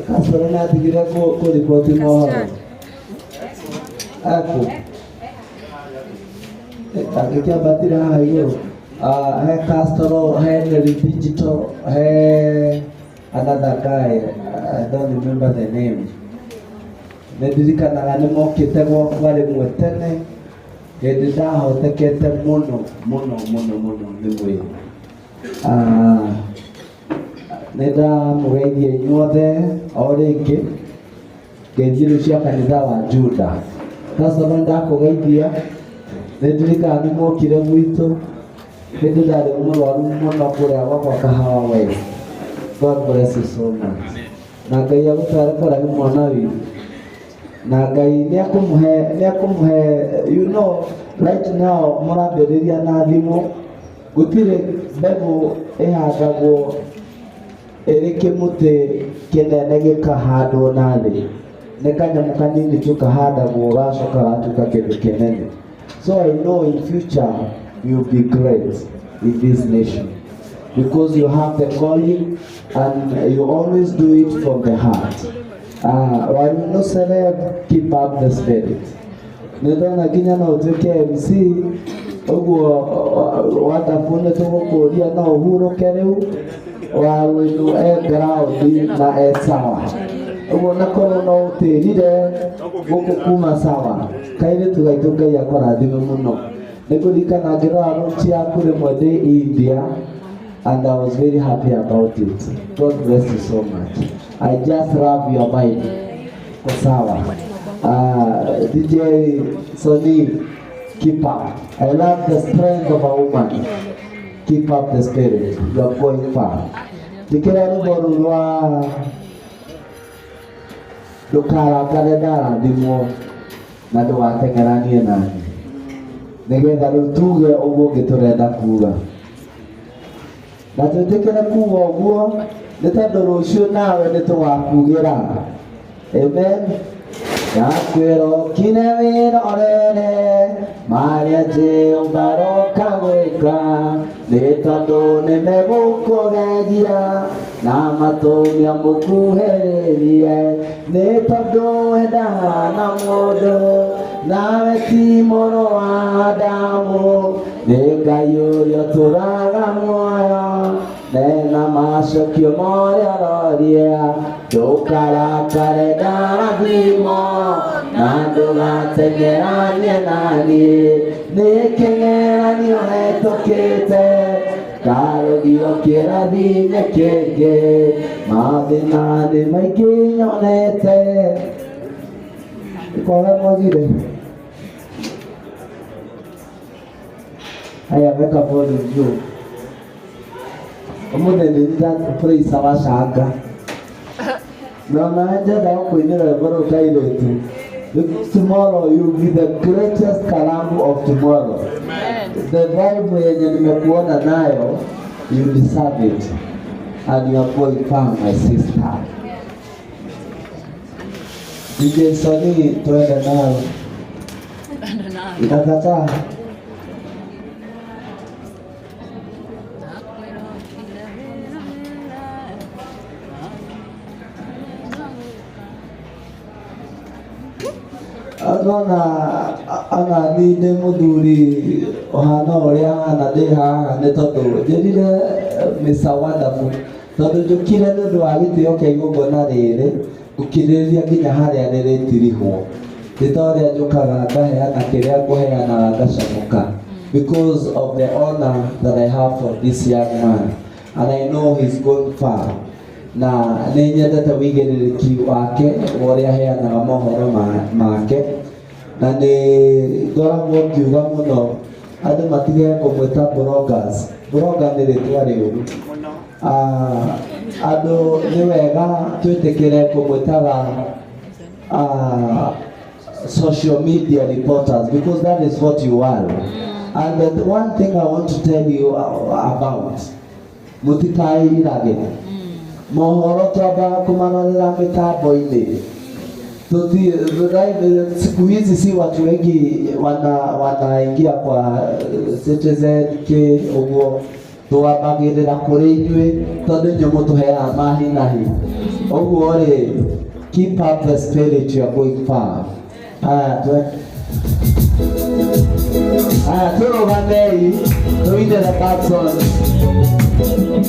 Castro nĩ atigire kũriboti mohoro. Aku. Angĩkĩambatire haha igũrũ. Ah, he Castro, he Nelly Digital, he another guy, I don't remember the name. Nĩ ndirikanaga nĩ mokĩte gwakwa rĩmwe tene hĩndĩ ndahotekete mũno mũno mũno mũno nĩ mwĩrĩ. Ah, nĩ ndamũgeithia inyuothe o rĩngĩ ngeithie rĩu cia kanitha wa Juda. Pastor nĩ ndakũgeithia, nĩ ndirikanaga nĩ mwokire gwitũ hĩndĩ ndarĩ mũrwaru mũno kũrĩa gwakwa Kahawa West. God bless you so much. Na Ngai agũtware kũraihu mwana witũ. Na Ngai nĩ akũmũhe nĩ akũmũhe you know right now mũrambĩrĩria na thimũ gũtirĩ mbegũ ĩhandagwo ĩrĩ kĩmũtĩ kĩnene gĩkahandwo na thĩ nĩ kanyamũ kanini tu kahandagwo gacoka gatuĩka kĩndũ kĩnene. So I know in future you'll be great in this nation because you have the calling and you always do it from the heart. While no celeb, keep up the spirit. Nĩ ndona nginya no ũtuĩke MC ũguo wonderful nĩ tũgũkũria no ũhurũke rĩu warũinũ e ground na e sawa ũguo na korwo no ũtĩrire gũkũ kuma sawa kairĩtu gaitũ Ngai akũrathime mũno. Nĩ ngũririkana ngĩrora launch yaku rĩmwe ndĩ India and I was very happy about it. God bless you so much. I just love your vibe. Ko sawa. DJ Sonny, keep up. I love the strength of a woman. Keep up the spirit. You are going far. Njĩkĩra rwĩmbo rũu rwa ndũkarakare ndarathimwo na ndũgateng'eranie nani nĩgetha rĩu tuge ũguo ũngĩ tũrenda kuga na twĩtĩkĩre kuga ũguo nĩ tondũ rũciũ nawe nĩ tũgakugĩra. Amen. Ndakwĩra ũkire wĩrorere marĩa Jehova aroka gwĩka nĩ tondũ nĩ megũkũgegia na matũmia mũkuhĩrĩrie nĩ tondũ we ndahana mũndũ nawe ti mũrũ wa Adamu nĩ Ngai ũrĩa ũtũraga muoyo mena macokio morĩa aroria ndũkarakare ndarathimwo na ndũgateng'eranie naniĩ nĩ kĩgeranio hetũkĩte ndarũgio kĩrathi-inĩ kĩngĩ mathĩna nĩ maingĩ nyonete kwaga mwagire. Haya, weka volume juu. Ũmũthĩ nĩ ndĩrapraise wacanga. Na ona njenda gũkũinĩra rwĩmbo rũu kairĩtu. Because tomorrow you'll be the greatest Karamu of tomorrow. The vibe yenye nimekuona nayo, you deserve it. And you are going far, my sister. DJ Sonny, twende nayo. Inakataa. Nona ona niĩ ndĩ mũthuri ũhana ũrĩa hana ndĩ haha nĩ tondũ njĩrire Mr. Wonderful tondũ njũkire nĩ ũndũ wa gĩtĩo kĩa igongona rĩrĩ ngũkirĩrĩria nginya harĩa rĩrĩtirihwo nĩ ta ũrĩa njũkaga ngaheana kĩrĩa ngũheanaga ngacomoka because of the honor that I have for this young man and I know he's going far na nĩ nyendete wĩigĩrĩrĩki wake wa ũrĩa aheanaga mohoro make na nĩ ngoragwo ngiuga mũno andũ matige kũmwĩta bloggers. Blogger nĩ rĩtwa rĩũru. Ah, andũ nĩ wega twĩtĩkĩre kũmwĩtaga social media reporters because that is what you are. And the one thing I want to tell you about, mũtikairage mohoro twambaga kũmarorera mĩtambo-inĩ. Siku hizi si watu wengi wanaingia kwa Citizen K ũguo. Twambagĩrĩra kũrĩ inyuĩ tondũ inyuĩ mũtũheaga mahinahi. Ũguo rĩ, keep up the spirit, you are going far. Haya, haya tũrũgamei tũine the Babson. Thank you.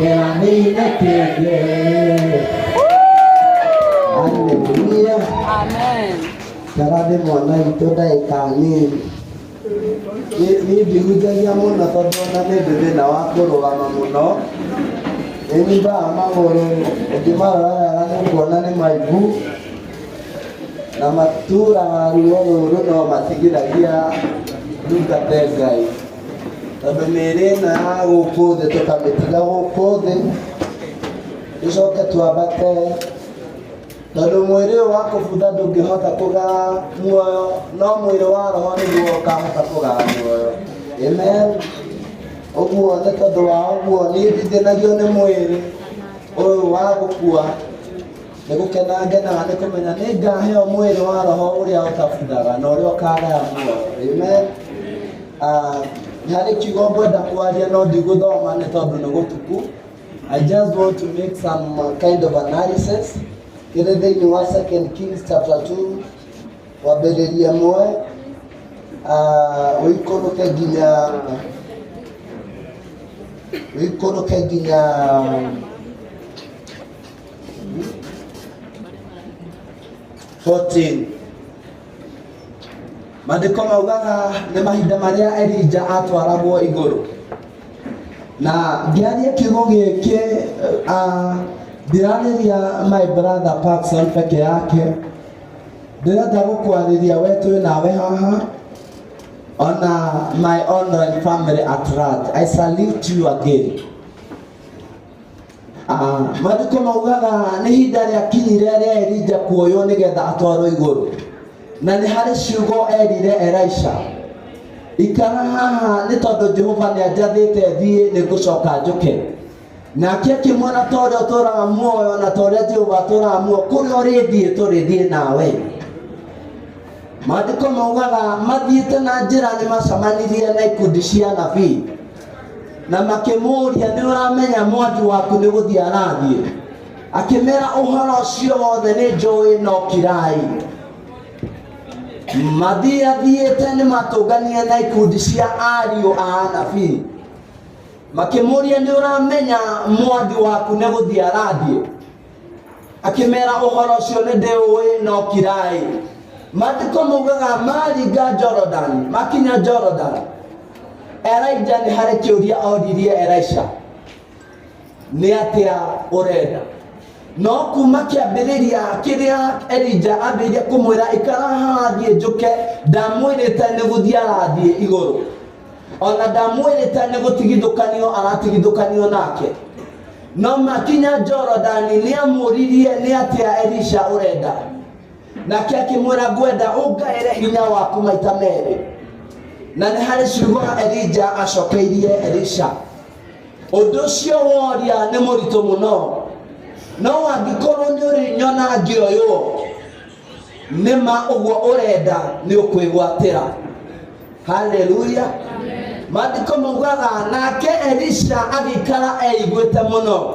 Kĩrathi-inĩ kĩngĩ. Haleluya. Amen. Karathi mwana witũ ndagĩka nini. Niĩ ndihunjagia mũno tondũ ona nĩ ndĩ thĩna wa kũrũgama mũno. Nĩ nyimbaga magũrũ, ũngĩmarora wega nĩ ũkuona nĩ maimbu na maturaga ruo rũrũ no matigithagia ndungate Ngai. Tondũ mĩĩrĩ ĩno ya gũkũ thĩ tũkamĩtiga gũkũ thĩ, tũcoke twambate tondũ mwĩrĩ ũyũ wa kũbutha ndũngĩhota kũgaa muoyo, no mwĩrĩ wa roho nĩguo ũkahota kũgaa muoyo. Amen. Ũguo nĩ tondũ wa ũguo niĩ ndithĩnagio nĩ mwĩrĩ ũyũ wa gũkua, nĩ gũkena ngenaga nĩ kũmenya nĩ ngaheo mwĩrĩ wa roho ũrĩa ũtabuthaga na ũrĩa ũkagaya muoyo. Amen. Nĩ harĩ kiugo ngwenda kwaria no ndigũthoma nĩ tondũ nĩ gũtuku. I just want to make some kind of analysis kĩrĩ thĩinĩ wa Second Kings chapter 2 wambĩrĩria ĩmwe, ũikũrũke nginya 14. Maandĩko maugaga nĩ mahinda marĩa Elija atwaragwo igũrũ. Na ngĩaria kiugo gĩkĩ, ndirarĩria my brother Parkson peke yake, ndĩrenda gũkwarĩria we twĩ nawe haha, ona my online family at large. I salute you again. Maandĩko maugaga nĩ ihinda rĩakinyire rĩa Elija kuoywo nĩgetha atwarwo igũrũ, na nĩ harĩ ciugo erire Elisha, ikara haha nĩ tondũ Jehova nĩ anjathĩte thiĩ, nĩ ngũcoka njũke. Nake akĩmuona ta ũrĩa ũtũũraga muoyo na ta ũrĩa Jehova atũũraga muoyo, kũrĩa ũrĩthiĩ tũrĩthiĩ nawe. Maandĩko maugaga mathiĩte na njĩra nĩ macemanirie na ikundi cia anabii na makĩmũũria, nĩ ũramenya mwathi waku nĩ gũthiĩ arathiĩ? Akĩmera, ũhoro ũcio wothe nĩ njũĩ, no kirai. Mathiĩ athiĩte nĩ matũnganie na ikundi cia ariũ a anabii, makĩmũũria, nĩ ũramenya mwathi waku nĩ gũthiĩ arathiĩ? Akĩmera, ũhoro ũcio nĩ ndĩũĩ, no kirai. Maandĩko maugaga maringa Jordan, makinya Jordan, Elijah nĩ harĩ kĩũria oririe Elisha, nĩ atĩa ũrenda? No kuma kĩambĩrĩria kĩrĩa Elijah ambĩrĩria kũmwĩra ikara haha thiĩ njũke, ndamwĩrĩte nĩ gũthiĩ arathiĩ igũrũ, ona ndamwĩrĩte nĩ gũtigithũkanio aratigithũkanio nake. No makinya Jorodani nĩ amũririe, nĩ atĩa Elisha ũrenda? Nake akĩmwĩra, ngwenda ũngaĩre hinya waku maita merĩ. Na nĩ harĩ ciugo Elijah acokeirie Elisha, ũndũ ũcio woria nĩ mũritũ mũno, no angĩkorwo nĩ ũrĩnyona ngĩoywo, nĩ ma ũguo ũrenda nĩ ũkwĩgwatĩra. Haleluya. Maandĩko maugaga nake Elisha agĩikara eiguĩte mũno,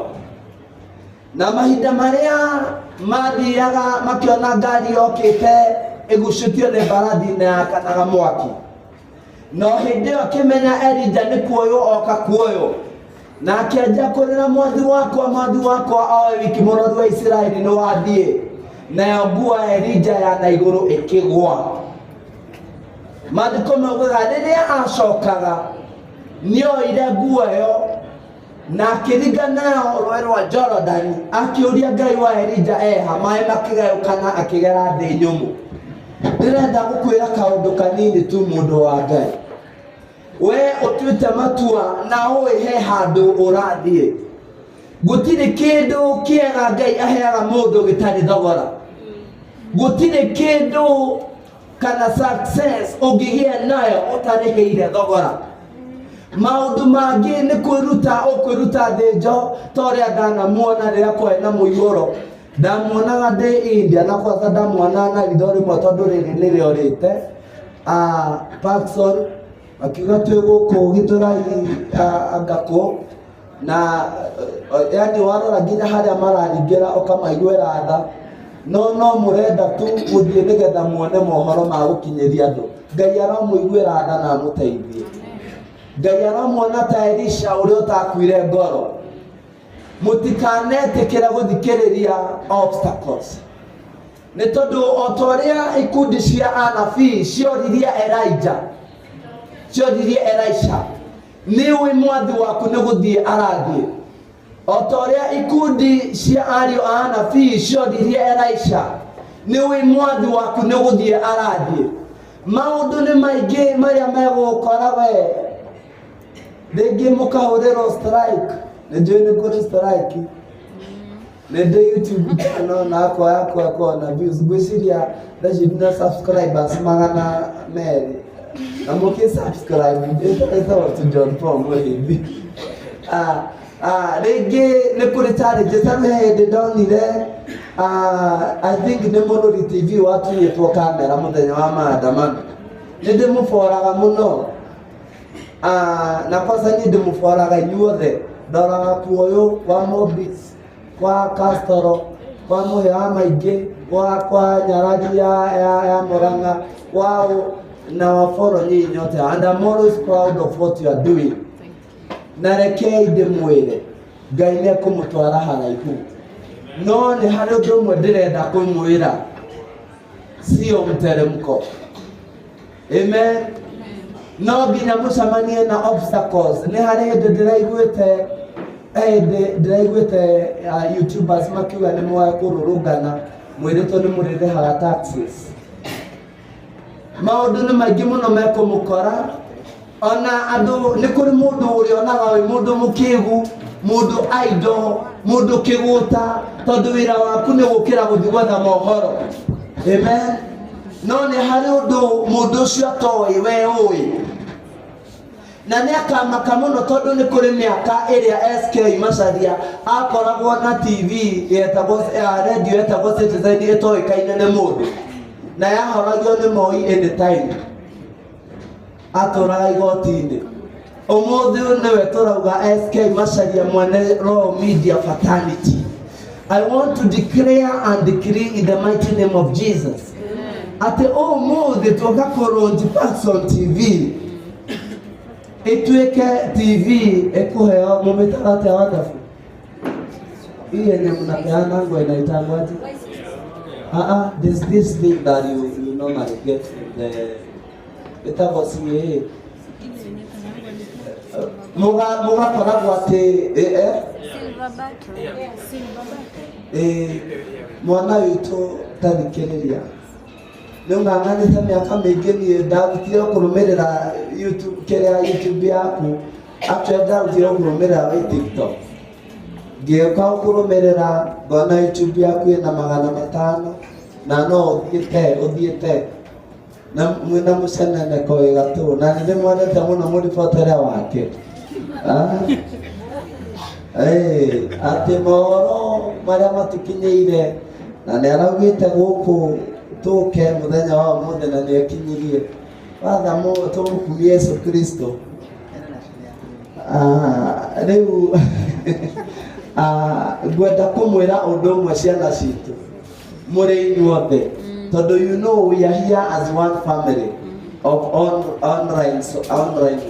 na mahinda marĩa mathiaga makĩona ngari yokĩte ĩgucĩtio nĩ mbarathi na yakanaga mwaki. No hĩndĩ ĩyo akĩmenya Elija nĩ kuoywo oka kuoywo, na akĩanjia kũrĩra, mwathi wakwa, mwathi wakwa, oe wiki mũrori wa Isiraeli nĩ wathiĩ. Nayo nguo ya Elija ya na igũrũ ĩkĩgwa. Maandĩko maugaga rĩrĩa acokaga nĩoire nguo ĩyo na akĩringa nayo rũĩ rwa Jorodani, akĩũria Ngai wa Elija eha, maĩ makĩgayũkana, akĩgera thĩ nyũmũ. Ndĩrenda gũkwĩra kaũndũ kanini tu, mũndũ wa Ngai, we ũtuĩte matua na ũĩ he handũ ũrathiĩ. Gũtirĩ kĩndũ kĩega Ngai aheaga mũndũ gĩtarĩ thogora. Gũtirĩ kĩndũ kana success ũngĩgĩa nayo ũtarĩhĩire thogora. Maũndũ mangĩ nĩ kwĩruta ũkwĩruta thĩnjo, ta ũrĩa ndanamuona rĩrĩa kwarĩ na mũihũro. Ndamuonaga ndĩ India, na kwanza ndamuonaga na ritho rĩmwe tondũ rĩrĩ nĩrĩorĩte. Parkson akiuga twĩ gũkũ Gĩthũrai, Ngakũ na yani warora nginya harĩa mararingĩra ũkamaiguĩra tha, no mũrenda tu gũthiĩ nĩgetha muone mohoro ma gũkinyĩria andũ. Ngai aramũiguĩra tha na amũteithie. Ngai aramuona ta Elisha ũrĩa ũtakuire ngoro. Mũtikanetĩkĩre gũthikĩrĩria obstacles. Nĩ tondũ o ta ũrĩa ikundi cia anabii cioririe Elijah, cioririe Elisha, nĩ ũĩ mwathi waku nĩ gũthiĩ arathiĩ. O ta ũrĩa ikundi cia ariũ a anabii cioririe Elisha, nĩ ũĩ mwathi waku nĩ gũthiĩ arathiĩ. Maũndũ nĩ maingĩ marĩa megũgũkora we. Rĩngĩ mũkahũrĩrwo strike, nĩ njũĩ nĩ kũrĩ strike. Nĩ ndĩ YouTube channel na akwa yakwa ĩkoragwo na views ngwĩciria thaa ici ndĩna subscribers 200 na mũkĩ subscribe ĩtagwo to John Paul Mũhĩndi. Ah, ah, rĩngĩ nĩ kũrĩ challenges ta rĩu he hĩndĩ ndonire ah, I think nĩ Mũrũri TV watunyĩtwo kamera mũthenya wa maandamano. Nĩ ndĩmũboraga mũno. Ah, na kwanza niĩ ndĩmũboraga inyuothe ndoraga kuoyũ kwa Mobis kwa Castro kwa mũhĩa wa maingĩ kwa nyarari ya Murang'a kwao na waboro nyinyi nyote and I'm always proud of what you are doing. Na rekei ndĩmwĩre Ngai nĩ ekũmũtwara haraihu no nĩ harĩ ũndũ ũmwe ndĩrenda kũmwĩra sio mteremko. Amen. No nginya mũcemanie na obstacles. Nĩ harĩ hĩndĩ ndĩraiguĩte hĩndĩ ndĩraiguĩte youtubers makiuga nĩ mwekũrũrũngana mwĩrĩtwo nĩ mũrĩrĩhaga taxes. Maũndũ nĩ maingĩ mũno mekũmũkora ona andũ nĩ kũrĩ mũndũ ũrĩonaga wĩ mũndũ mũkĩgu mũndũ idle mũndũ kĩgũta tondũ wĩra waku nĩ gũkĩra gũthiĩ gwetha mohoro. Amen. No nĩ harĩ ũndũ mũndũ ũcio atoĩ we ũĩ na nĩ akamaka mũno tondũ nĩ kũrĩ mĩaka ĩrĩa SK Macharia akoragwo na TV yetagwo ya radio yetagwo Citizen ĩtoĩkaine nĩ mũndũ na yahoragio nĩ Moi anytime atũraga igoti-inĩ. Ũmũthĩ ũyũ nĩwe tũrauga SK Macharia mwene Royal Media Fraternity. I want to declare and decree in the mighty name of Jesus atĩ ũmũthĩ twoka kũrũnji Paxson TV ĩtuĩke TV ĩkũheo mũmĩtaga atĩa wonderful hii yenye mnapeana ngo inaitangwaje? Ah ah, there's this thing that you normally get from the ĩtagwo CAA. Mũgakoragwo atĩ eh, Silver button. Silver button. Mwana witũ tathikĩrĩria nĩ ũng'ang'anĩte mĩaka mĩingĩ niĩ ndarutire kũrũmĩrĩra YouTube kĩrĩa YouTube yaku actually ndarutire kũrũmĩrĩra wĩ TikTok ngĩũka kũrũmĩrĩra ngona YouTube yaku ĩna 500 na no ũthiĩte na mwĩna mũceneneko wĩ gatũ na nĩ ndĩmwendete mũno mũribotere wake. Ah. Atĩ mohoro marĩa matũkinyĩire na nĩ araugĩte gũkũ tũke mũthenya wa ũmũthĩ na nĩ ekinyirie watha tũmũkumie Yesu Kristo. Ah, rĩu ah, ngwenda kũmwĩra ũndũ ũmwe ciana citũ mũrĩ inyuothe tondũ you know we are here as one family of online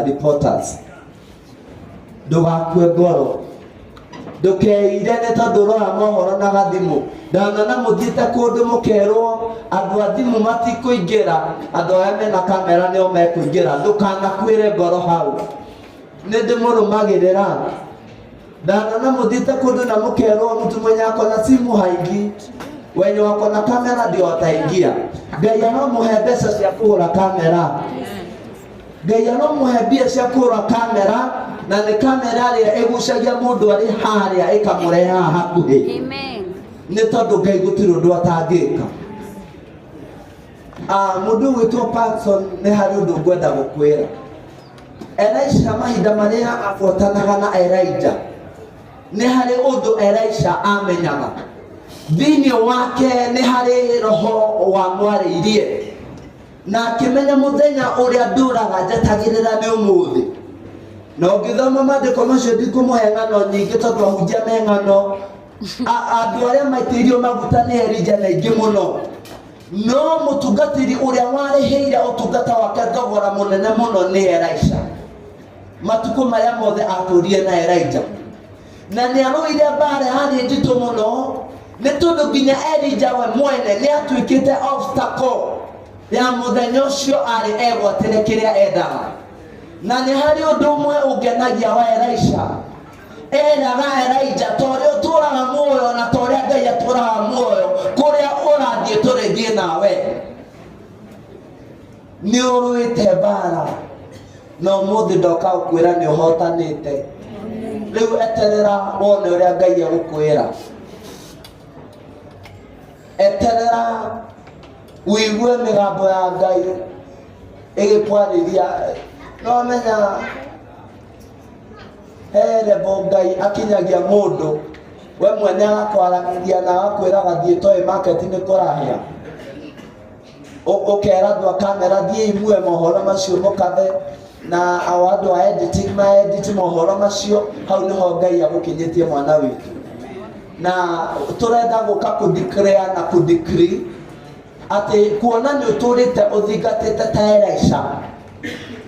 reporters. Ndũgakue ngoro ndũkeire nĩ tondũ ũrora mohoro na gathimũ ndanona mũthiĩte kũndũ mũkerwo andũ a thimũ matikũingĩra andũ arĩa mena kamera nĩo mekũingĩra ndũkanakuĩre ngoro hau nĩ ndĩmũrũmagĩrĩra ndanona mũthiĩte kũndũ na mũkerwo mtu mwenye ako na simu haingii wenye wako na kamera ndio wataingia. Ngai aromũhe mbeca cia kũgũra kamera. Ngai aromũhe mbia cia kũgũra kamera na nĩ kamera ĩrĩa ĩgucagia mũndũ arĩ harĩa ĩkamũrehe haha hakuhĩ. Amen. Nĩ tondũ Ngai gũtirĩ ũndũ atangĩka. Ah, mũndũ ũgwĩtwo Parkson nĩ harĩ ũndũ ngwenda gũkwĩra. Elisha mahinda marĩa abuatanaga na Elijah nĩ harĩ ũndũ Elisha amenyaga thĩinĩ wake nĩ harĩ roho wamwarĩirie na akĩmenya mũthenya ũrĩa ndũraga njetagĩrĩra nĩ ũmũthĩ na ũngĩthoma maandĩko macio ndikũmũhe ng'ano nyingĩ tondũ ahunjia me ng'ano. Andũ arĩa maitĩirio maguta nĩ Elija na aingĩ mũno no mũtungatĩri ũrĩa warĩhĩire ũtungata wake thogora mũnene mũno nĩ Elisha matukũ marĩa mothe atũrire na Elijah. Na nĩ arũire mbara yarĩ nditũ mũno, nĩ tondũ nginya Elija we mwene nĩ atuĩkĩte obstacle ya mũthenya ũcio arĩ egwatĩre kĩrĩa endaga. Na nĩ harĩ ũndũ ũmwe ũngenagia wa Elisha. Eraga Elija ta ũrĩa ũtũraga muoyo na ta ũrĩa Ngai atũraga muoyo, kũrĩa ũrathiĩ tũrĩthiĩ nawe. Nĩ ũrũĩte mbara na ũmũthĩ ndoka gũkwĩra nĩ ũhotanĩte. Rĩu eterera wone ũrĩa Ngai egũkwĩra. Eterera ũigue mĩgambo ya Ngai ĩgĩkwarĩria. No menya he level Ngai akinyagia mũndũ we mwene agakwaragĩria na agakwĩraga thiĩ toĩ market nĩ kũrahĩa. Ũkera andũ a kamera thiĩi mue mohoro macio mũkathe, na ao andũ a editing ma edit mohoro macio. Hau nĩho Ngai agũkinyĩtie mwana witũ. Na tũrenda gũka kũ declare na kũ decree atĩ kuona nĩ ũtũrĩte ũthingatĩte ta Elisha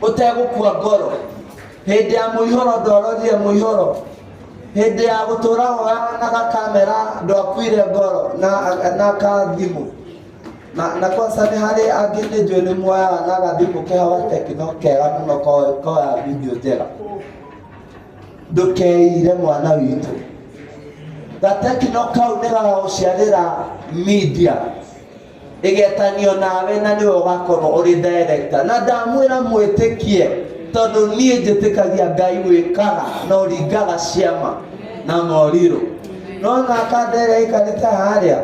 ũtegũkua ngoro. Hĩndĩ ya mũihũro ndwarorire mũihũro, hĩndĩ ya gũtũra woyaga na gakamera ndwakuire ngoro na kathimũ. Na kwanza nĩ harĩ angĩ nĩ njũĩ nĩ muoyaga na gathimũ keho Tecno kega mũno koya video njega. Ndũkeire mwana witũ, gatekino kau nĩ gagagũciarĩra media ĩgetanio nawe, na nĩwe ũgakorwo ũrĩ director. Na ndamwĩra mwĩtĩkie, tondũ niĩ njĩtĩkagia Ngai wĩkaga na ũringaga ciama na morirũ. Nona kandere aikarĩte harĩa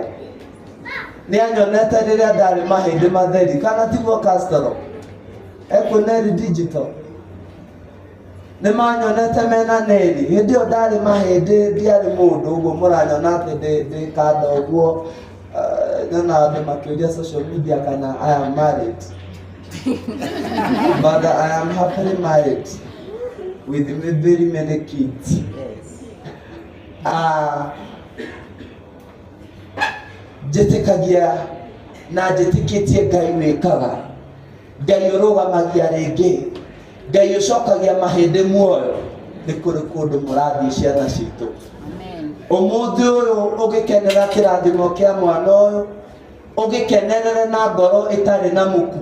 nĩ anyonete rĩrĩa ndarĩ mahĩndĩ matheri, kana tiguo Castro Ekuneri Digital nĩ manyonete mena neri. Hĩndĩ ĩyo ndarĩ mahĩndĩ, ndiarĩ mũndũ ũguo mũranyona atĩ ndĩ kanda ũguo. Nyona andũ makĩũria social media kana I am married, but I am happily married with very many kids. Njĩtĩkagia na njĩtĩkĩtie Ngai wĩkaga, Ngai ũrũgamagia rĩngĩ, Ngai ũcokagia mahĩndĩ muoyo. Nĩ kũrĩ kũndũ mũrathiĩ ciana citũ. Ũmũthĩ ũyũ ũgĩkenera kĩrathimo kĩa mwana ũyũ, ũgĩkenerere na ngoro ĩtarĩ na muku.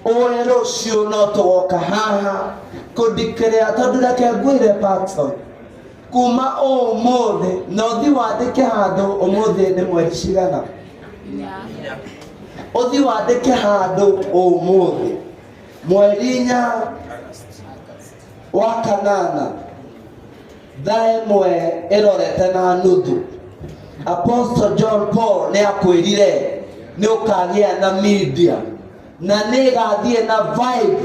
Ũĩ rũciũ no tũgoka haha kũndikĩrĩa, tondũ reke ngwĩre Patson, kuma ũmũthĩ na ũthiĩ wandĩke handũ. Ũmũthĩ nĩ mweri cigana? Ũthiĩ wandĩke handũ ũmũthĩ mweri 4 wa kanana thaa 1:15. Apostle John Paul nĩ akwĩrire nĩ ũkagĩa na media na nĩ ĩgathiĩ na vibe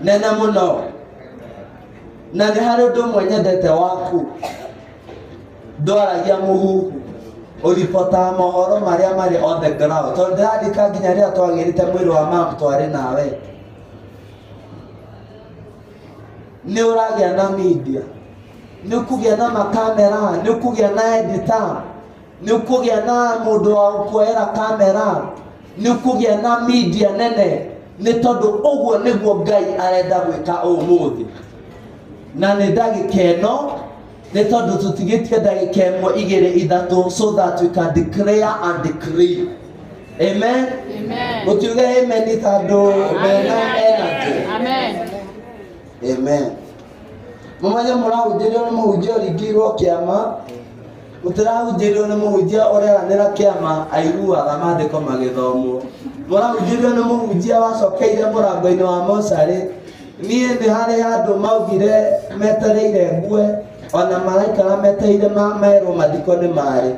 nene mũno. Na nĩ harĩ ũndũ ũmwe nyendete waku, ndwaragia mũhuhu, ũribotaga mohoro marĩa marĩ on the ground. Tondũ ndĩrandĩka nginya rĩrĩa twagĩrĩte mwĩrĩ wa mam twarĩ nawe. Nĩ ũragĩa na media, nĩ ũkũgĩa na makamera, nĩ ũkũgĩa na editor, nĩ ũkũgĩa na mũndũ wa gũkuoera kamera, nĩ ũkũgĩa na media nene, nĩ tondũ ũguo nĩguo Ngai arenda gwĩka ũmũthĩ. Na nĩ ndagĩka ĩno, nĩ tondũ tũtigĩtie ndagĩka 1, 2, 3, so that we can declare and decree. Amen. Gũtiuge amen tondũ mena energy. Amen. Amen. Mũmenye mũrahunjĩrio nĩ mũhunjia ũringĩirwo kĩama, mũtirahunjĩrio nĩ mũhunjia ũreranĩra kĩama aiguaga maandĩko magĩthomwo. Mũrahunjĩrio nĩ mũhunjia wacokeire mũrango-inĩ wa mocarĩ. Niĩ nĩ harĩ handũ maugire metereire ngue, ona maraikara metereire merwo mathiko nĩ marĩ.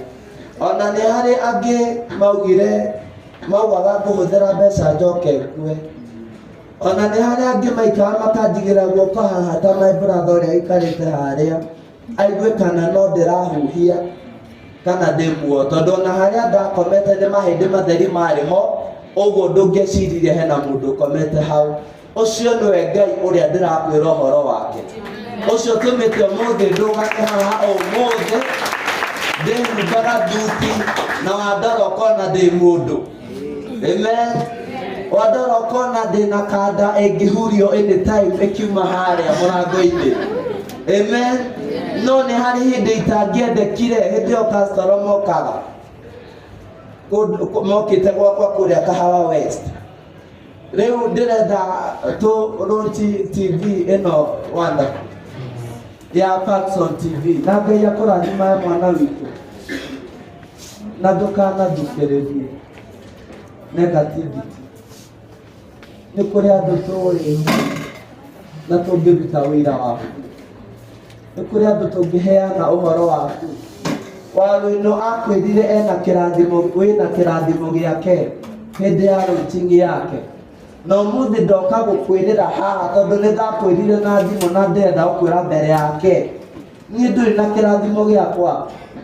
Ona nĩ harĩ angĩ maugire maugaga ngũhũthĩra mbeca njoke ngue. Ona nĩ harĩ angĩ maikara makanjigĩra guoko haha ta my brother ũrĩa ũikarĩte harĩa, aigue kana no ndĩrahuhia kana ndĩ muoyo, tondũ ona harĩa ndakomete nĩ mahĩndĩ matheri marĩ ho, ũguo ndũngĩeciririe hena mũndũ ũkomete hau. Ũcio nĩwe Ngai ũrĩa ndĩrakwĩra ũhoro wake, ũcio tũmĩte ũmũthĩ ndũgame haha ũmũthĩ ndĩhumbaga thuti na wandora ũkona ndĩ mũndũ. Amen. Wandora ũkona ndĩna kanda ĩngĩhurio anytime ĩkiuma harĩa mũrango-inĩ. Amen. No nĩ harĩ hĩndĩ itangĩendekire, hĩndĩ ĩyo Castro mokaga mokĩte gwakwa kũrĩa Kahawa West. Rĩu ndĩrenda tũ launch TV ĩno wanda ya Parkson TV, na Ngai akũrathima mwana witũ, na ndũkanathikĩrĩrie negativity. Nĩ kũrĩ andũ tũĩ na tũngĩruta wĩra waku, nĩ kũrĩ andũ tũngĩheana ũhoro waku. Warũinũ akwĩrire ena kĩrathimo, wĩna kĩrathimo gĩake hĩndĩ ya launching yake, na ũmũthĩ ndoka gũkwĩrĩra haha tondũ nĩ ndakwĩrire na thimũ na ndĩrenda gũkwĩra mbere yake, niĩ ndũrĩ na kĩrathimo gĩakwa,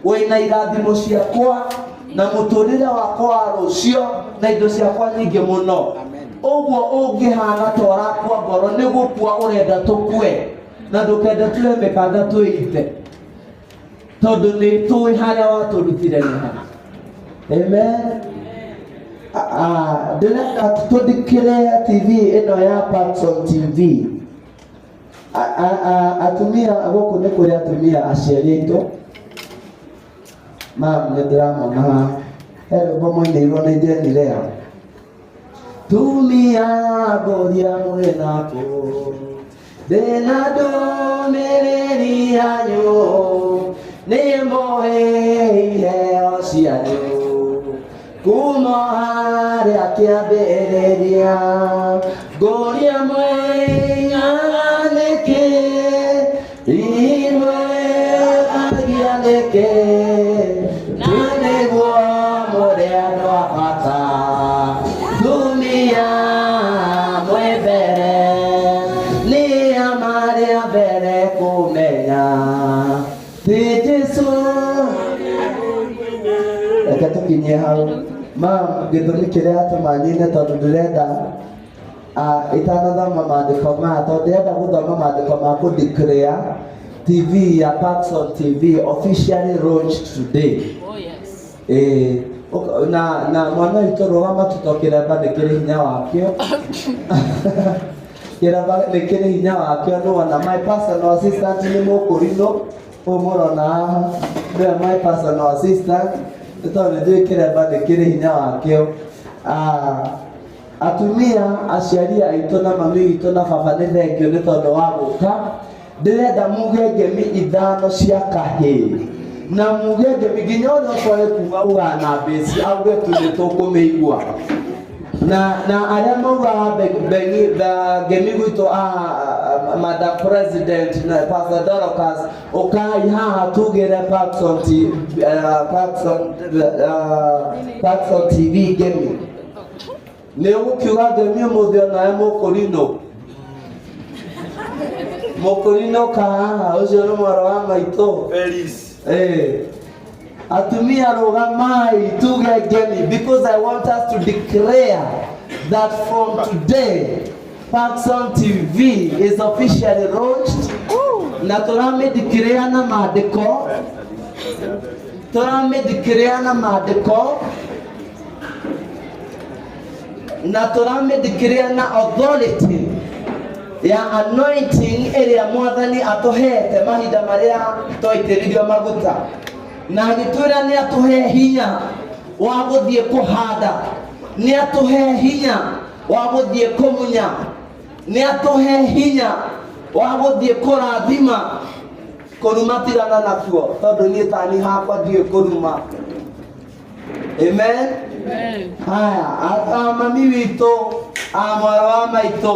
wĩna irathimo ciakwa na mũtũrĩre wakwa wa rũcio na indo ciakwa nyingĩ mũno. Ũguo ũngĩhana ta ũrakua ngoro, nĩ gũkua ũrenda tũkue, na ndũkende ture mĩkanda twĩite, tondũ nĩ tũĩ harĩa watũrutire nĩ ha. Amen. Ndĩrenda tũthikĩre TV ĩno ya Parkson TV. Atumia gũkũ nĩ kũrĩ atumia aciari aitũ, mam nĩ ndĩramona haha, he rwĩmbo mũinĩirwo nĩ Jenny Lea, tumia ngũria mwĩnakũ, ndĩna ndũmĩrĩri yanyu, nĩ mũhe iheo cianyu kuma harĩa kĩambĩrĩria, ngũria mwĩng'aga nĩkĩ, imwĩragia nĩkĩ, tu nĩguo mũrĩ andũ a bata, tumia mwĩ mbere, nĩ a marĩa mbere kũmenya ti Jesũ. Reke tũkinyie hau, mam. Gĩtũmi kĩrĩa atũma nyine, tondũ ndĩrenda itanathoma maandĩko maya, tondũ ndĩrenda gũthoma maandĩko ma kũ declare TV ya Parkson TV officially launched today. Oh yes. Ĩĩ, na mwana witũ rũgama tũto, kĩremba nĩ kĩrĩ hinya wakĩo, kĩremba nĩ kĩrĩ hinya wakĩo. Nĩwona my personal assistant nĩ mũkũrinũ ũyũ mũrona haha, nĩwe my personal assistant, nĩ tondũ nĩ njũĩ kĩremba nĩ kĩrĩ hinya wakĩo. Atumia aciari aitũ na mami witũ na baba, nĩ thengio nĩ tondũ wa gũka. Ndĩrenda muge ngemi ithano cia kahĩĩ, na muge ngemi nginya ũrĩa ũtoĩ kuga ugaga na mbĩci auge tu nĩ tũkũmĩigua, na arĩa maugaga ngemi gwitũ, Madam President na Pastor Dorcas, ũkai haha tugĩre Parkson, Parkson, Parkson TV ngemi. Nĩ ũgũkiuga ngemi ũmũthĩ onawe mũkũrinũ, mũkũrinũ kahaha, ũcio nĩ mwarĩ wa maitũ. Felis. Atumia rũgamai tuge ngemi, because I want us to declare that from today Parkson TV is officially launched, na tũramĩdeclare na maandĩko, tũramĩdeclare na maandĩko, na tũramĩdeclare na authority ya anointing ĩrĩa Mwathani atũhete mahinda marĩa twaitĩrĩrio maguta, na agĩtwĩra nĩ atũhe hinya wa gũthiĩ kũhanda, nĩ atũhe hinya wa gũthiĩ kũmunya, nĩ atũhe hinya wa gũthiĩ kũrathima. Kũruma tigana nakuo, tondũ niĩ tani hakwa ndiũĩ kũruma. Amen. Amen. Haya, mami witũ, a mwarĩ wa maitũ,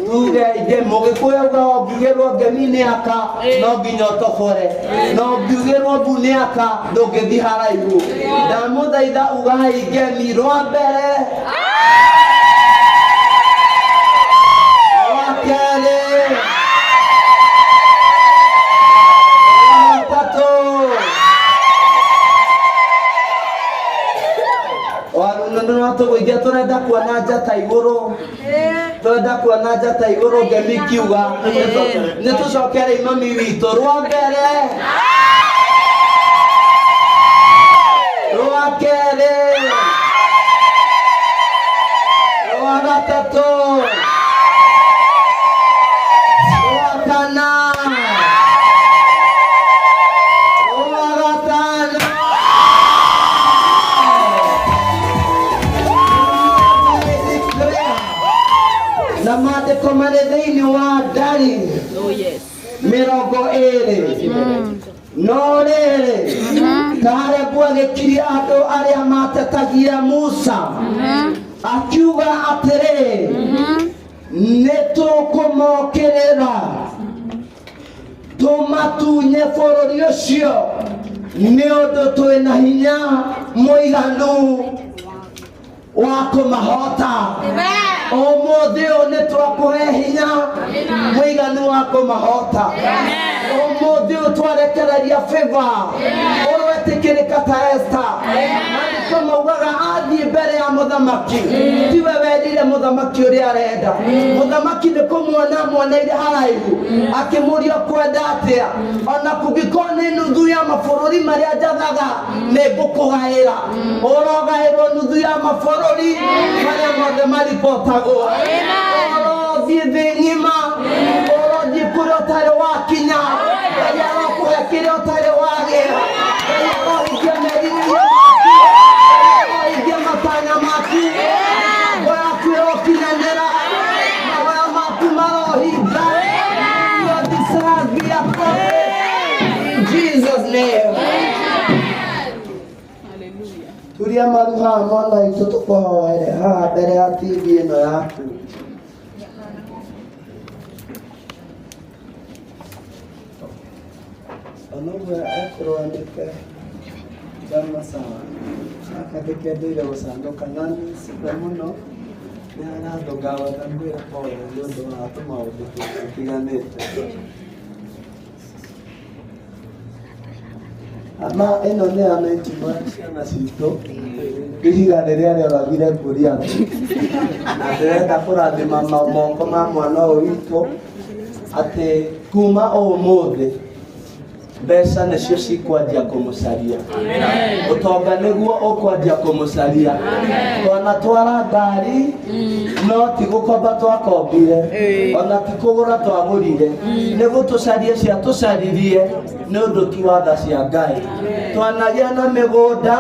tuge inge mũgĩkũyũ auga ũngiugĩrwo ngemi nĩ aka no nginya ũtobore, na ũngiugĩrwo mbu nĩ aka ndũngĩthiĩ haraihu. Ndamũthaitha ugai ngemi rwa mbere, rwa kerĩ, rwa gatatũ. Waruna tũgũithia, tũrenda kuona njata igũrũ, tũrenda kuona njata igũrũ. Ngemi kiuga nĩ tũcokere mami witũ, rwa mbere, rwa kerĩ, rwa gatatũ, rwa kana. marĩ thĩinĩ wa ndari mĩrongo ĩrĩ. No rĩrĩ, Kalebu agĩkiria andũ arĩa matetagia Musa, akiuga atĩrĩ, nĩ tũkũmokĩrĩra tũmatunye bũrũri ũcio, nĩ ũndũ twĩna hinya mũiganu wa kũmahota. Ũmũthĩ ũyũ nĩ twakũhe hinya mũiganu wa kũmahota. Ũmũthĩ ũyũ twarekereria favor ũroetĩkĩrĩka ta Esther. Maandĩko maugaga athiĩ mbere ya mũthamaki, tiwe werire mũthamaki ũrĩa arenda. Mũthamaki nĩ kũmuona amuoneire haraihu, akĩmũria kwenda atĩa, ona kũngĩkorwo nĩ nuthu ya mabũrũri marĩa njathaga nĩ ngũkũgaĩra. Ũrogaĩrwo nuthu ya mabũrũri marĩa mothe maribotagwo. Ũrothiĩ thĩ ng'ima, ũrothiĩ kũrĩa ũtarĩ wakinya. Ngai arokũhe kĩrĩa ũtarĩ wagĩa. Ngai arohingia merirĩria maku, Ngai arohingia matanya maku. Mĩbango yaku ĩrokinyanĩra, mahoya maku marohinga. Your desires be accomplished in Jesus' name. Turia maru haha mwana witũ, tũkũhoere haha mbere ya TV ĩno yaku. Onoguo ekũrwandĩke ndama sawa akandĩke ndũire gũcanũka na nĩcithe mũno nĩ arathũngawatha ngwĩra pole nĩ ũndũ wa tũmaũndũ tũtiganĩte. Ma ĩno nĩ anointing wa ciana citũ, ihiga rĩrĩa rĩoragire Goliath, na ndĩrenda kũrathima moko ma mwana ũyũ witũ atĩ kuma ũmũthĩ mbeca nĩcio cikwanjia kũmũcaria, ũtonga nĩguo ũkwanjia kũmũcaria. Twanatwara ngari no ti gũkomba twakombire, ona ti kũgũra twagũrire, nĩ gũtũcaria ciatũcaririe nĩ ũndũ tu wa tha cia Ngai. Twanagĩa na mĩgũnda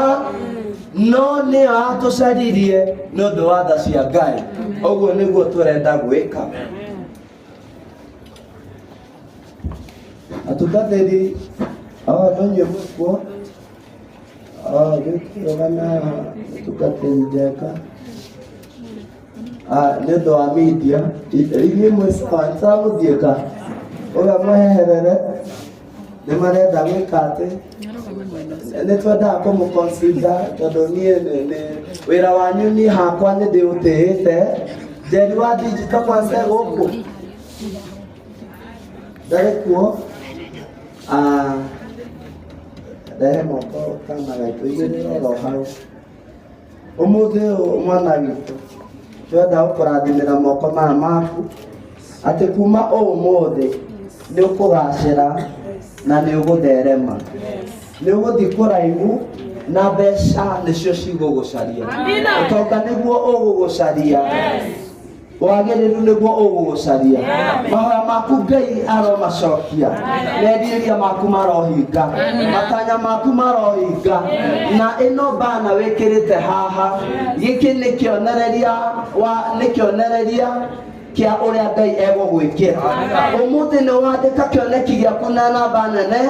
no nĩyo yatũcaririe nĩ ũndũ wa tha cia Ngai. Ũguo nĩguo tũrenda gwĩka. Atungatĩri no inyuĩ mũkuo rĩu haha mũtungatĩri Njeka nĩ ũndũ wa media inyuĩ mwĩ sawa nĩtũramũthiĩka ũrĩa mweherere nĩ marenda gwĩka atĩ nĩ twendaga kũmũ consider tondũ niĩ nĩ wĩra wanyu niĩ hakwa nĩ ndĩũtĩĩte. Njeri wa digital kwanza gũkũ ndarĩ kuo. Rehe moko kana gaitũ igĩrĩra oro hau. Ũmũthĩ ũyũ mwana witũ twenda gũkũrathimĩra moko maya maku atĩ kuma ũmũthĩ nĩ ũkũgacĩra na nĩ ũgũtherema, nĩ ũgũthiĩ kũraihu na mbeca nĩcio cigũgũcaria, ũtonga nĩguo ũgũgũcaria, wagĩrĩru nĩguo ũgũgũcaria. Mahoya maku Ngai aromacokia, merirĩria maku marohinga, matanya maku marohinga. Na ĩno bana wĩkĩrĩte haha, gĩkĩ nĩ kĩonereria wa nĩ kĩonereria kĩa ũrĩa Ngai egũgwĩkĩra. Ũmũthĩ nĩ wandĩka kĩoneki gĩaku na namba nene,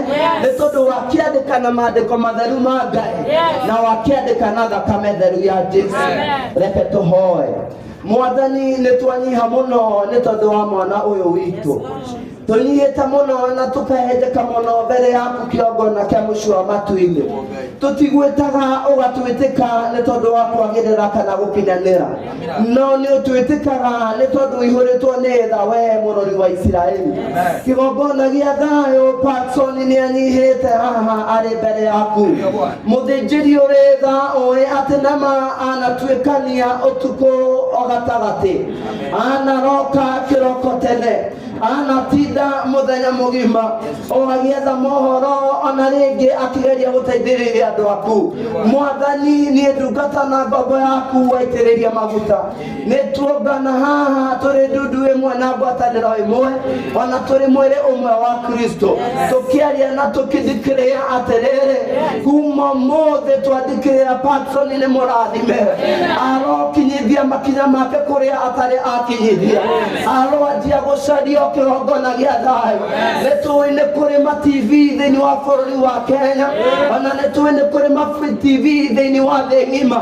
nĩ tondũ wakĩandĩka na maandĩko matheru ma Ngai na wakĩandĩka na thakame theru ya Jesu. Reke tũhoe. Mwathani, nĩ twanyiha mũno nĩ tondũ wa mwana ũyũ witũ. Tũnyihĩte mũno na tũkahenjeka mũno mbere yaku kĩongo na kĩa mũciĩ wa matu-inĩ. Tũtigwĩtaga ũgatwĩtĩka nĩ tondũ wa kwagĩrĩra kana gũkinyanĩra, no nĩ ũtwĩtĩkaga nĩ tondũ ũihũrĩtwo nĩ tha, we mũrori wa Isiraeli. Kĩgongona gĩa thayũ, Patson nĩ anyihĩte haha arĩ mbere yaku. Mũthĩnjĩri ũrĩ tha, ũĩ atĩ nama anatuĩkania ũtukũ o gatagatĩ, anaroka kĩroko tene. Anatinda mũthenya mũgima o agĩetha mohoro ona rĩngĩ akĩgeria gũteithĩrĩria andũ aku. Mwathani, niĩ ndungata na ngombo yaku waitĩrĩria maguta, nĩ tuongana haha tũrĩ ndundu ĩmwe na ngwatanĩro ĩmwe, ona tũrĩ mwĩrĩ ũmwe wa Kristo, tũkĩaria na tũkĩthikĩrĩria atĩrĩrĩ, kuma ũmũthĩ twandĩkĩrĩra Patson nĩ mũrathime, arokinyithia makinya make kũrĩa atarĩ akinyithia, aroanjia gũcario kĩgongona gĩa thayũ. Nĩ tũĩ nĩ kũrĩ ma TV thĩinĩ wa bũrũri wa Kenya, ona nĩ tũĩ nĩ kũrĩ ma TV thĩinĩ wa thĩ ng'ima,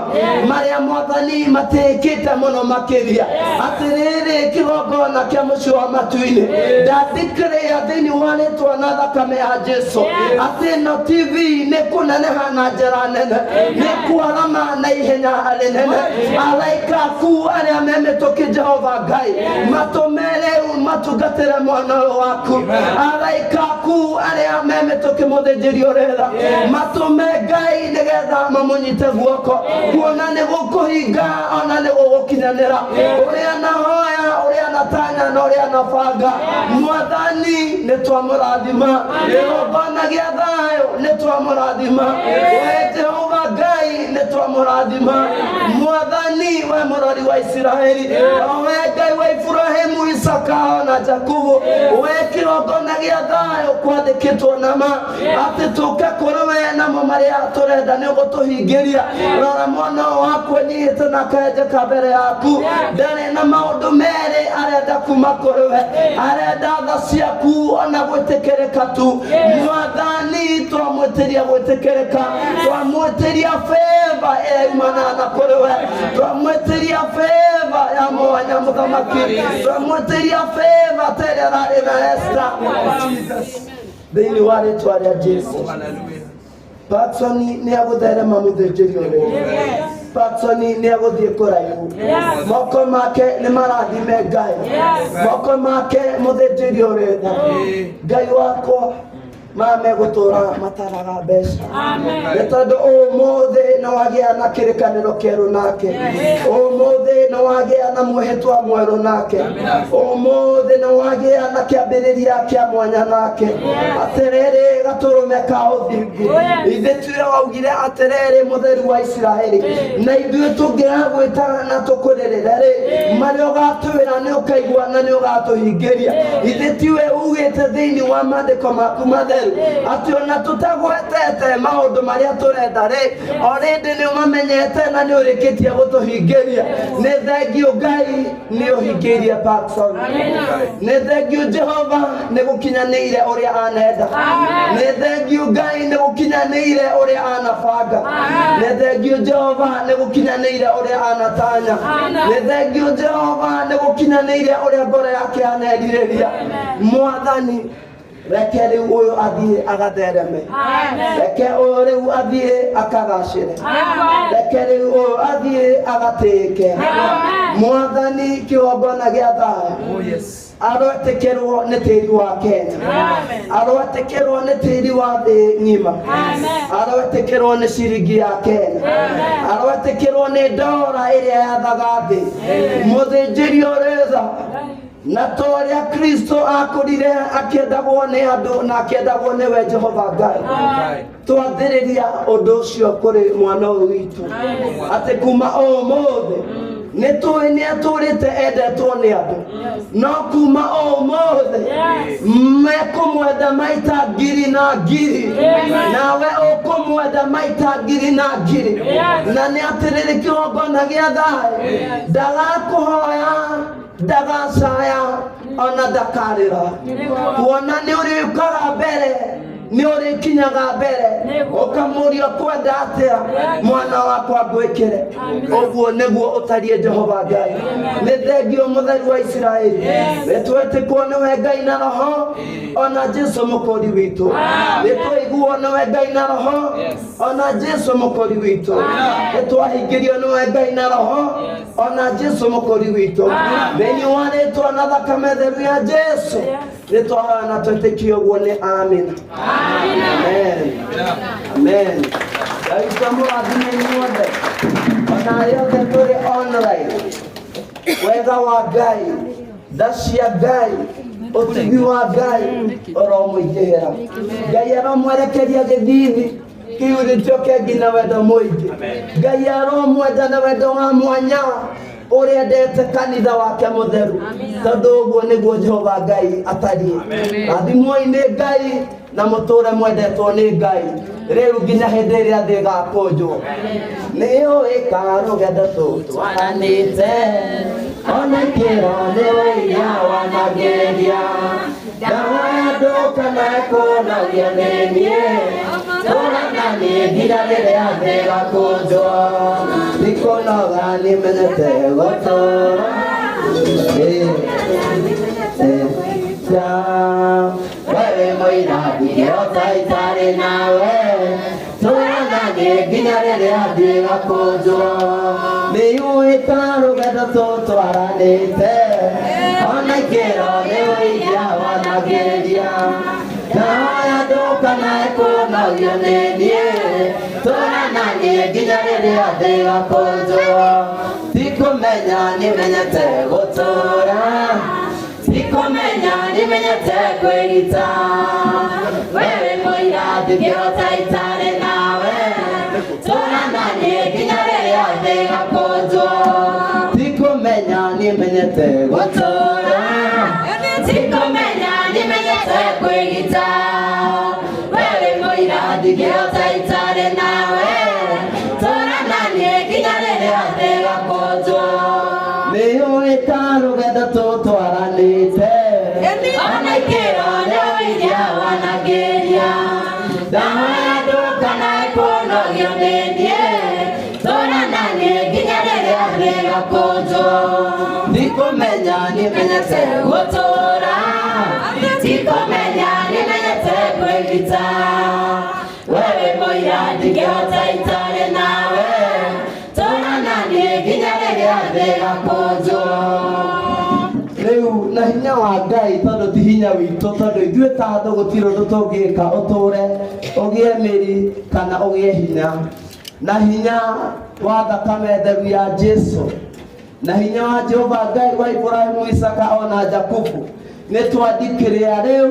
marĩa Mwathani matĩkĩte mũno makĩria. Atĩrĩrĩ, kĩgongona kĩa mũciĩ wa matu-inĩ, ndandĩkĩrĩa thĩinĩ wa rĩtwa na thakame ya Jesu atĩ ĩno TV nĩ kũneneha na njĩra nene, nĩ kwarama na ihenya rĩnene. Araika aku arĩa me mĩtũkĩ, Jehova Ngai, matũme rĩu matungatĩre mwana ũyũ waku. Araika aku arĩa me mĩtũkĩ, mũthĩnjĩri ũrĩra, matũme Ngai nĩgetha mamũnyite guoko, kuona nĩ gũkũhinga ona nĩ gũgũkinyanĩra ũrĩa nahoya, ũrĩa natanya na ũrĩa nabanga. Mwathani, nĩ twamũrathima. Kĩgongona gĩa thayũ, nĩ twamũrathima. We Jehova Ngai, nĩ twamũrathima. Mwathani, we mũrori wa Isiraeli, o we Ngai wa Iburahimu, Isaka na Jakubu, we kĩgongona gĩa thayũ, kwandĩkĩtwo nama atĩ tũke kũrĩ we namo marĩa tũrenda nĩ ũgũtũhingĩria. Rora mwana ũyũ waku enyihĩte na akenjeka mbere yaku, ndarĩ na maũndũ merĩ arenda kuma kũrĩ we, arenda tha ciaku ona gwĩtĩkĩrĩka tu. Mwathani, twamwĩtĩria gwĩtĩkĩrĩka, twamwĩtĩria favor ĩraumana na kũrĩ we, twamwĩtĩria favor ya mwanya, mũthamaki, twamwĩtĩria favor ta ĩrĩa ĩrarĩ na Esther, thĩinĩ wa rĩtwa rĩa Jesu. Patson nĩ agũtherema, mũthĩnjĩri ũrĩa. Patson nĩ agũthiĩ kũraihu. Moko make nĩ marathime Ngai, moko make, mũthĩnjĩri ũrĩa. Ngai wakwa, maya megũtũra mataraga mbeca, nĩ tondũ ũmũthĩ nĩ wagĩa na kĩrĩkanĩro kĩerũ nake, ũmũthĩ nĩ wagĩa na mwĩhĩtwa mwerũ nake, ũmũthĩ nĩ wagĩa na kĩambĩrĩria kĩa mwanya nake. Atĩrĩrĩ, gatũrũme ka ũthingu, ithuĩ tuwe waugire atĩrĩrĩ, mũtheru wa Isiraeli, na ithuĩ tũngĩragwĩta na tũkũrĩrĩre rĩ, marĩa ũgatwĩra nĩ ũkaigua na nĩ ũgatũhingĩria. Ithuĩ tiwe ugĩte thĩinĩ wa maandĩko maku matheru atĩ ona tũtagwetete maũndũ marĩa tũrenda rĩ, o rĩndĩ nĩ ũmamenyete na nĩ ũrĩkĩtie gũtũhingĩria. Nĩ thengiũ Ngai, nĩ ũhingĩirie Patson. Nĩ thengiũ Jehova, nĩ gũkinyanĩire ũrĩa anenda. Nĩ thengiũ Ngai, nĩ gũkinyanĩire ũrĩa anabanga. Nĩ thengiũ Jehova, nĩ gũkinyanĩire ũrĩa anatanya. Nĩ thengiũ Jehova, nĩ gũkinyanĩire ũrĩa ngoro yake anerirĩria. Mwathani, reke rĩu ũyũ athiĩ agathereme, reke ũyũ rĩu athiĩ akagacĩre, reke rĩu ũyũ athiĩ agatĩĩke. Mwathani, kĩgongona gĩa thayũ aroetĩkĩrwo nĩ tĩri wa Kenya, aroetĩkĩrwo nĩ tĩri wa thĩ ng'ima, aroetĩkĩrwo nĩ ciringi ya Kenya, aroetĩkĩrwo nĩ ndora ĩrĩa yathaga thĩ. Mũthĩnjĩri ũrĩtha, na ta ũrĩa Kristo akũrire akĩendagwo nĩ andũ na akĩendagwo nĩwe Jehova Ngai, twathĩrĩria ũndũ ũcio kũrĩ mwana ũyũ witũ atĩ kuma ũmũthĩ, nĩ tũĩ nĩ atũrĩte endetwo nĩ andũ, no kuma ũmũthĩ mekũmwenda maita ngiri na ngiri, nawe ũkũmwenda maita ngiri na ngiri. Na nĩ atĩrĩrĩ, kĩgongona gĩa thayũ, ndagakũhoya, ndagacaya, ona ndakarĩra, kuona nĩ ũrĩũkaga mbere, nĩ ũrĩkinyaga mbere ũkamũria, "Kwenda atĩa mwana wakwa ngwĩkĩre?" Ũguo nĩguo ũtariĩ, Jehova Ngai. Nĩ thengio, mũtheru wa Isiraeli. Nĩ twetĩkwo nĩwe Ngai na roho ona Jesu mũkũri witũ. Nĩ twaiguo nĩwe Ngai na roho ona Jesu mũkũri witũ. Nĩ twahingĩrio nĩwe Ngai na roho ona Jesu mũkũri witũ. Thĩinĩ wa rĩtwa na thakame theru ya Jesu nĩ twahoya na twĩtĩkie ũguo, nĩ amina. Amen, amen. Ngai twamũrathime inyuothe, ona arĩa othe tũrĩ online. Wega wa Ngai, tha cia Ngai. Ũtugi wa Ngai ũromũingĩhĩra. Ngai aromwerekeria gĩthithi kĩu nĩkĩo kĩngĩ na wendo mũingĩ. Ngai aromwenda na wendo wa mwanya ũrĩa endete kanitha wake mũtheru, tondũ ũguo nĩguo Jehova Ngai atariĩ. Rathimwoi nĩ Ngai na mũtũre mwendetwo nĩ Ngai rĩu nginya hĩndĩ ĩrĩa thĩ ĩgakũnjwo. Nĩ ũĩ karũgendo tũtwaranĩte ona ikĩro nĩ ũinya wanagĩria ndahoya ndũkana kũnogia nĩ niĩ tũra na niĩ nginya rĩrĩa thĩ ĩgakũnjwo. Ndikũnoga nĩmenyete gũtũra. Wewe mũira ndingĩhota itarĩ nawe, tũra na niĩ nginya rĩrĩa thĩ ĩgakũnjwo. Nĩ ũĩ ta rũgendo tũtwaranĩte ona ikĩro nĩ ũiria wanagĩria ndahoya ndũkanae kũnogio nĩ niĩ tũra na niĩ nginya rĩrĩa thĩ ĩgakũnjwo. Tikũmenya nĩmenyete gũtũra, tikũmenya nĩmenyete kwĩgita, wewe mũira ndingĩhota itarĩ nawe, tũra na niĩ nginya rĩrĩa thĩ ĩgakũnjwo. Tikũmenya nĩmenyete gũtũra, tikũmenya nĩmenyete kwĩgita, wewe mũira ndingĩhota itarĩ nawe, tũra na niĩ nginya rĩrĩa thĩ ĩgakũnjwo. Nĩ ũĩ ta rũgendo tũtwaranĩte ona ikĩro nĩ ũiria wanagĩria ndahoya ndũkanae kũnogio nĩ niĩ tũra na niĩ nginya rĩrĩa thĩ ĩgakũnjwo. Ndikũmenya nĩmenyete gũtũra, tikũmenya nĩmenyete kwĩgita, wewe mũira ndingĩhota itarĩ nawe, tũra na niĩ nginya rĩrĩa thĩ ĩgakũnjwo. Rĩu na hinya wa Ngai, tondũ ti hinya witũ, tondũ ithuĩ ta andũ gũtirĩ ũndũ tũngĩka ũtũre ũgĩe mĩri kana ũgĩe hinya, na hinya wa thakame theru ya Jesu na hinya wa Jehova Ngai wa Ibrahimu, Isaka ona Jakubu, nĩ twandikĩrĩa rĩu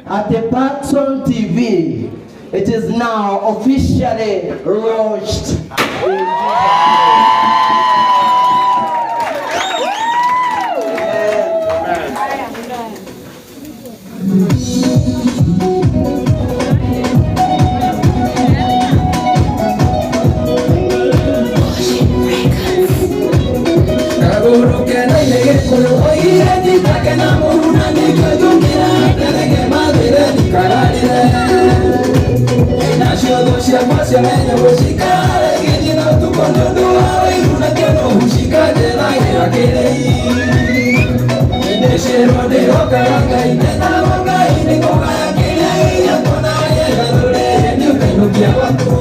atĩ Patson TV, it is now officially launched in Jesus' name. Kaguruke na ile gĩkũyũ oigire njitake na mũhu na nĩkĩo njũkĩra nderege mathĩre ndikararĩre nacio thũ ciakwa ciamenya gũcikara igĩthiĩ na ũtukũ nĩ ũndũ wa wĩiru na kĩonohu cikanjethagĩra kĩrĩi ndĩcĩrwo ndĩhokaga Ngai ndetagwo Ngai nĩ kũgaya kĩrĩa gĩakwa na gĩgathũrĩre nĩ ũkainũkia gwaku.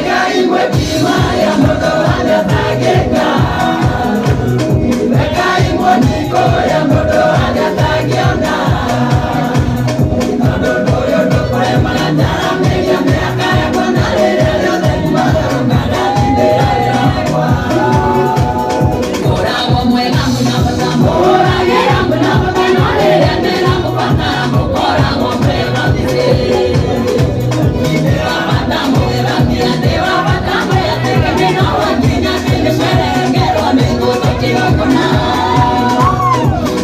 Ngai mwekima ya mũndũ anatangĩka, Ngai mwoniko ya mũndũ anatangĩona, tondũ ũndũ ũyũ ndũkũremaga njaramĩria mĩaka yakwa na rĩrĩa rĩothe ngumagarũka ndatindĩra wĩra wakwa. Ngoragwo mwega mũnabata mũhũragĩra mũnabata no rĩrĩa ndĩramũbatara mũkoragwo mwĩ mathirĩ. Ndĩwabata mũgĩthambia, ndĩwabata mwĩatĩkanie no wakinya kĩmĩcerengerwo nĩ gũtũkĩgongona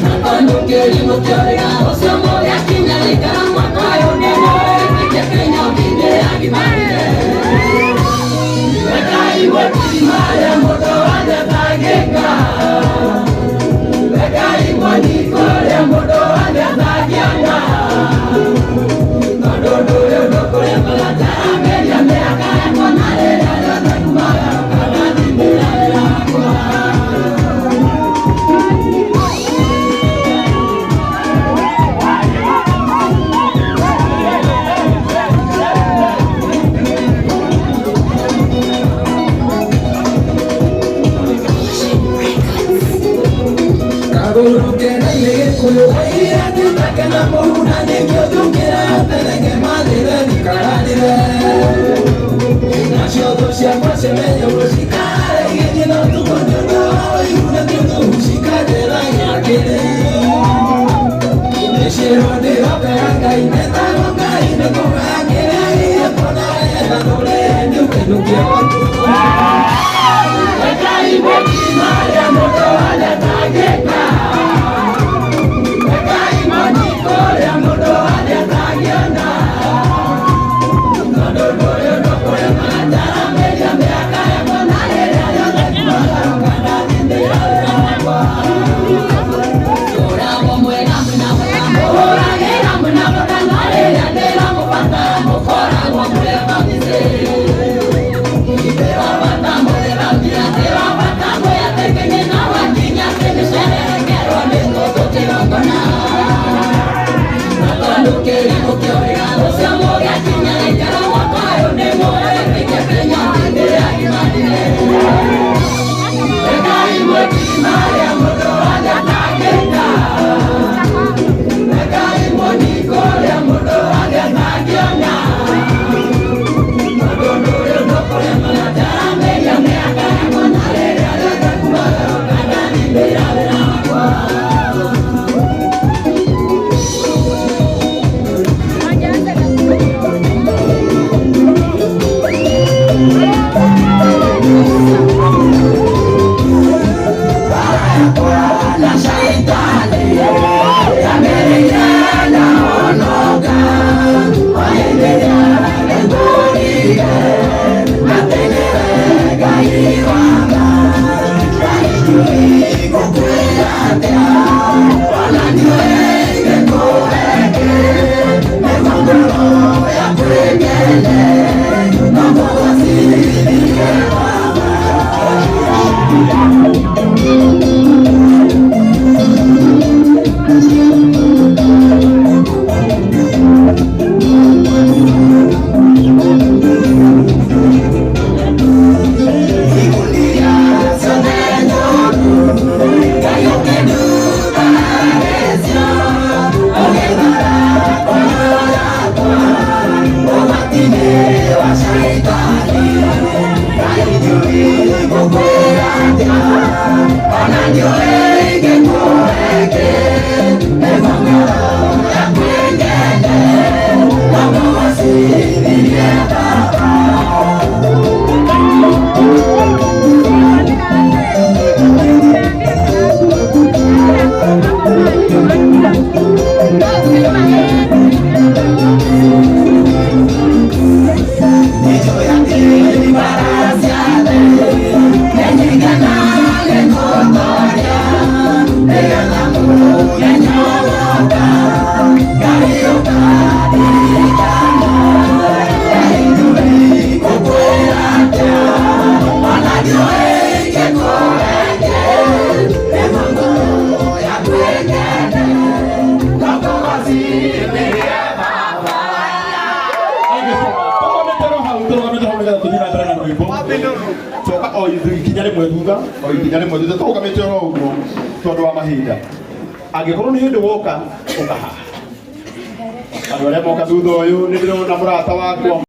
na tondũ kĩrimũ kĩorĩga ũcio mũgĩakinya gĩikara mwaka ũyũ nĩmũrĩkĩtie Kenya ũkĩndĩagimarire. Ngai mwekima ya mũndũ anatangĩka, Ngai mwoniko ya mũndũ anatangĩona, tondũ ũndũ ũyũ ndũkũremaga njaramĩria mĩaka O ikinya rĩmwe thutha, o ikinya rĩmwe thutha, tũrũgamĩte oro ũguo tondũ wa mahinda. Angĩkorwo nĩ hĩndĩ woka, ũka haha. Andũ arĩa moka thutha ũyũ, nĩ ndĩrona mũrata wakwa.